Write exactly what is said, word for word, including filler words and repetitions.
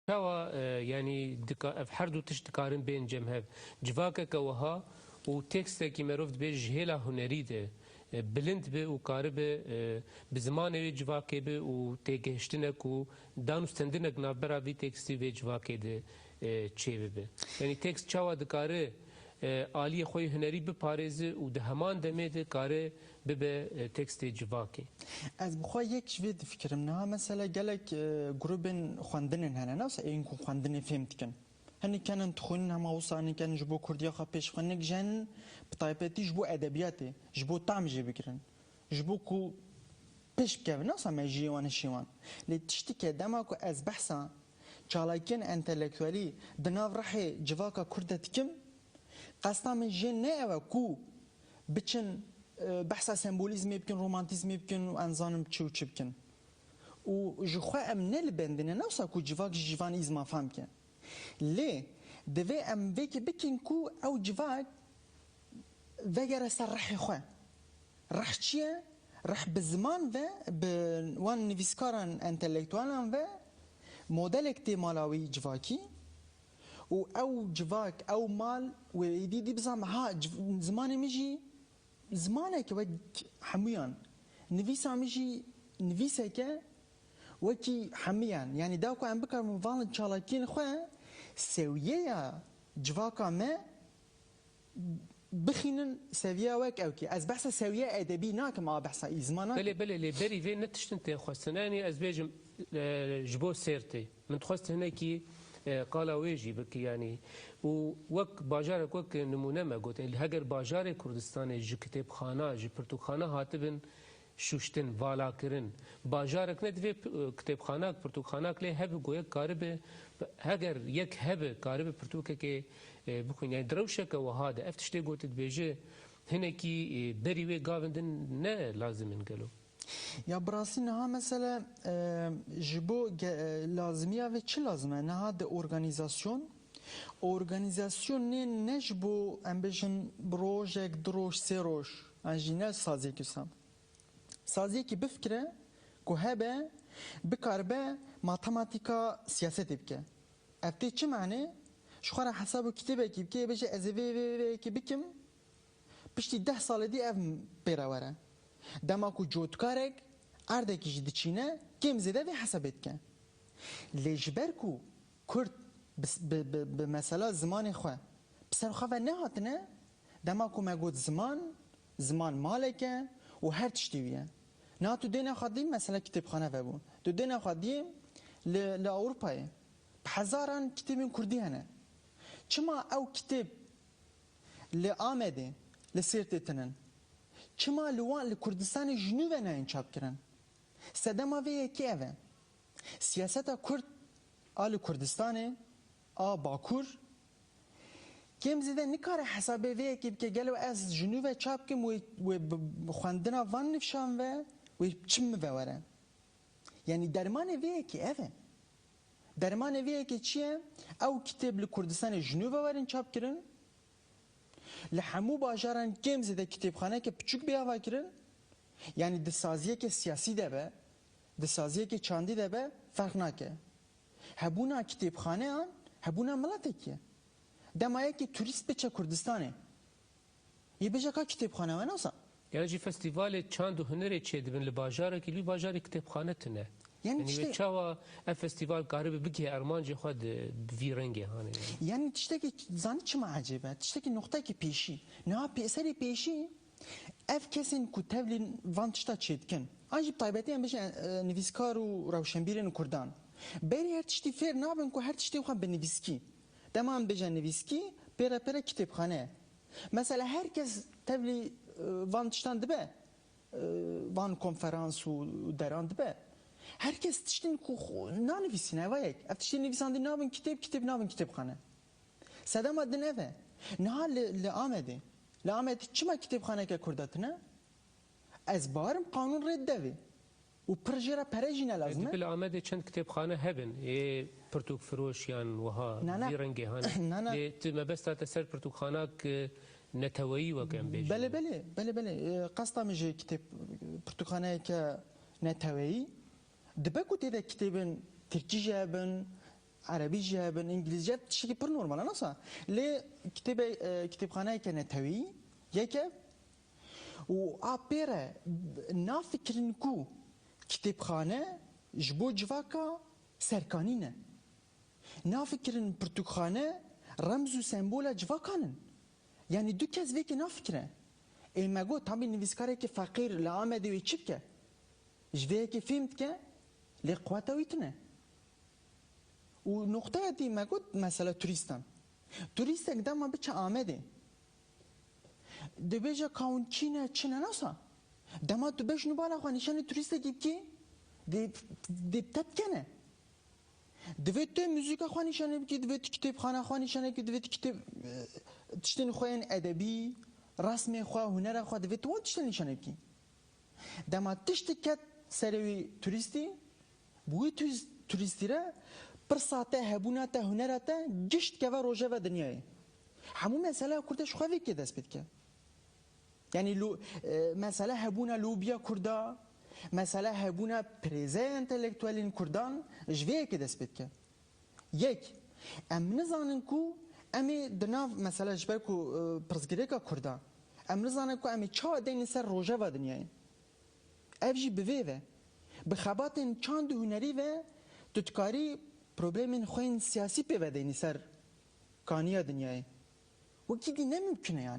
Çawa, e, yanî dika-, ev her du tişt dikarin bên cem hev? Civakeke wiha û tekstekî merov dibê ji hêla hunerî de, e, bilind be û karibe, e, bi zimanê wê civakê be û têgihiştinek û danûstendinek navbera vî tekstî vê civakê de, e, çêbibe. Yanî tekst çawa dikare, e, aliyê xwe yê hunerî biparêze û di heman demê de kare bibe, e, tekstê civakê? Ez bi xwe yek ji vê difikirim. Niha mesela gelek, e, grûbên xwendinên hene, ne wisa ên ku xwendinê fêm dikin. Hinek kenin dixwînin hema wisa, hinek kenin ji bo kurdiya xwe pêş xwe, hinek jî henin bi taybetî ji bo edebiyatê, ji bo tam jê bigirin. Ji bo ku pêş bikevin, ne wisa mejiyê wan, hişê wan. Lê tiştike dema ku ez behsa çalakiyên entelektuelî di nav rihê civaka kurd de dikim, qesta min jê ne ew e ku biçin, e, behsa sembolîzmê bikin, romantîzmê bikin û ez nizanim çi û çi bikin. Û ji xwe em ne li bendê ne, ne wisa ku civak ji van îzma fam bike. Lê divê em vêkê bikin ku ew civak vegere ser rihê xwe. Rih çi ye? Rih bi ziman ve, bi wan nivîskaran entelektuelan ve modelek tê mala wî civakî û ew civak, ew mal wê êdî dî bizan, ha, civ-, zimanê min jî zimaneke wek hemûyan, nivîsa min jî nivîseke wekî hemûyan. Yanî da ku em bikarin van çalakiyên xwe sewiyeya civaka me bixînin seviya wek ewkî. Ez behsa sewiya edebî nakim, a behsa îzma nakim. Belê, belê, lê berî vê ne tiştin tên xwestin. Yanî ez bêjim, e, ji bo Sêrtê. Min dixwest hinekî, e, qala wê jî bikî, yanî. Û wek bajarek, wek nimûne me got, heger bajarê Kurdistanê ji kitêbxana, ji pirtûkxana hatibin şuştin, valakirin, bajarek ne divê p-, kitêbxanak, pirtûkxanak lê hebe ku yek karibe, heger yek hebe karibe pirtûkekê, e, bixwîne. Yanî di rewşeke wiha de ev tiştê gotî dibêje, hinekî, e, berî wê gavin din ne lazim in gelo? Ya bi rastî niha mesele, e, ji bo ge-, e, lazimiya vê çi lazim e? Niha di organîzasyon, organîzasyonê ne ji bo, em bêjin, bi rojek, du roj, sê roj, an jî ne saziyekî wisa. Saziyekî bifikire ku hebe, bikaribe matematîka siyasetê bike. Ev tê çi manê? Ji xwe re hesab û kitêbekî bike, bêje, ez ê vê, vê, vê yekê bikim, piştî deh salê dî ev pê re were. Dema ku cotkarek erdekî jî diçîne, kêm zêde vê hesabê dike. Lê ji ber ku Kurd bi, bi, bi, bi mesela zimanê xwe bi ser xwe ve nehatine, dema ku me got ziman, ziman malek e û her tiştî wî ye. Niha tu dêne xwe dî mesela kitêbxane vebû. Tu dêne xwe dî li, li Ewropayê bi hezaran kitêbên kurdî hene. Çima ew kitêb li Amedê, li Sêrtê tinin? Çima li wan, li Kurdistanê ji nû ve nayên çapkirin? Sedema vê yekê ev e. Siyaseta Kurd a li Kurdistanê, a Bakur, kêm zêde nikare hesabê vê yekê bike, gelo ez ji nû ve çap kim, wê, wê bi, bi xwendina van nifşan ve, wê çi min ve were? Yanî dermanê vê yekê ev e. Dermanê vê yekê çi ye? Ew kitêb li Kurdistanê ji nû ve werin çapkirin. Li hemû bajaran kêm zêde kitêbxaneke piçûk bê avakirin. Yanî di saziyeke siyasî de be, di saziyeke çandî de be, ferq nake. Hebûna kitêbxaneyan hebûna miletekî ye. Dema yekî turîst biçe Kurdistanê, yê bêje ka kitêbxane we nasa. Yan jî festîvalê çand û hunerê çêdibin li bajarekî, li wî bajarê kitêbxane tune. Yanî Yanî tiştê wê çawa ev festîval karibe bigihê armancê xwe di, bi vî rengê hanê? Yanî tiştekî, zanî çima ecêb e? Tiştekî noqtekî pêşî. Niha pê-, serê pêşî ev kesên ku tevlî van tişta çêdikin, an jî bi taybetî em bêjin, e, nivîskar û rewşenbîrên kurdan, berî her tiştî fêr nabin ku her tiştê xwe bi nivîskî. Dema em bêje nivîskî, pêre pêre kitêbxane. Mesela her kes tevlî, e, van tiştan dibe, e, van konferans û deran dibe. Her kes tiştên ku xwe nanivîsîne, eva yek. Ev tiştên nivîsandî nabin kitêb, kitêb nabin kitêbxane. Sedema din ev e. Niha li, li Amedê. Li Amedê çima kitêbxaneke kurda tune? Ez bawerim qanûn rê dide vê. Û pir jê re pere jî ne lazim e. Dibe li Amedê çend kitêbxane hebin, ê pirtûkfiroş yan wiha Na, na. vî rengê hane. Na, na. Lê tu mebesta te ser pirtûkxanak, e, neteweyî wek em bêjin. Belê, belê, belê, belê. E, qesta min jî kitêb, pirtûkxaneyeke neteweyî. Dibe ku tê de kitêbên tirkî jî hebin, Erebî jî hebin, îngilîzce, tiştekî pir normal e, nasa. Lê kitêbe, e, kitêbxaneyeke neteweyî yek e û a pê re nafikirin ku kitêbxane ji bo civaka serkanî ne. Nafikirin pirtûkxane remz û sembola civakan in. Yanî du kes vêkê nafikire. Ê me got, tabî nivîskarekî feqîr li Amedê wê çi bike? Ji vê yekê fêm dike, lê quweta wî tune. Û noqteya dî me got, mesela turîstan. Turîstek dema biçe Amedê, dibêje ka hûn kî ne, çi ne, nasa. Dema tu beş nû bala xwe nîşanî turîstekî bikî, dê, dê te dikene. Divê tu muzîka xwe nîşanî bikî, divê tu kitêbxana xwe nîşanî bikî, divê tu kitêb, e, tiştên xwe yên edebî, resmê xwe, hunera xwe, divê tu wan tiştên nîşanî bikî. Dema tiştek ket serê wî turîstî, bi wî turîst-, turîstî re pirsa te, hebûna te, hunera te giş dikeve rojeva dinyayê. Hemû mesela Kurda ji xwe vêkê dest pê dike. Yanî lo-, e, mesela hebûna lobiya Kurda, mesela hebûna pirêzeya entelektuelên Kurdan ji vê yekê dest pê dike. Yek, em nizanin ku em ê di nav, mesela ji ber ku, e, pirsgirêka Kurda, em nizanin ku em ê çawa deynî ser rojeva dinyayê. Ev jî bi vê ve, bi xebatên çand û hunerî ve tu dikarî problemên xwe yên siyasî pê ve deynî ser kaniya dinyayê. Wekî dî ne mimkun e yani.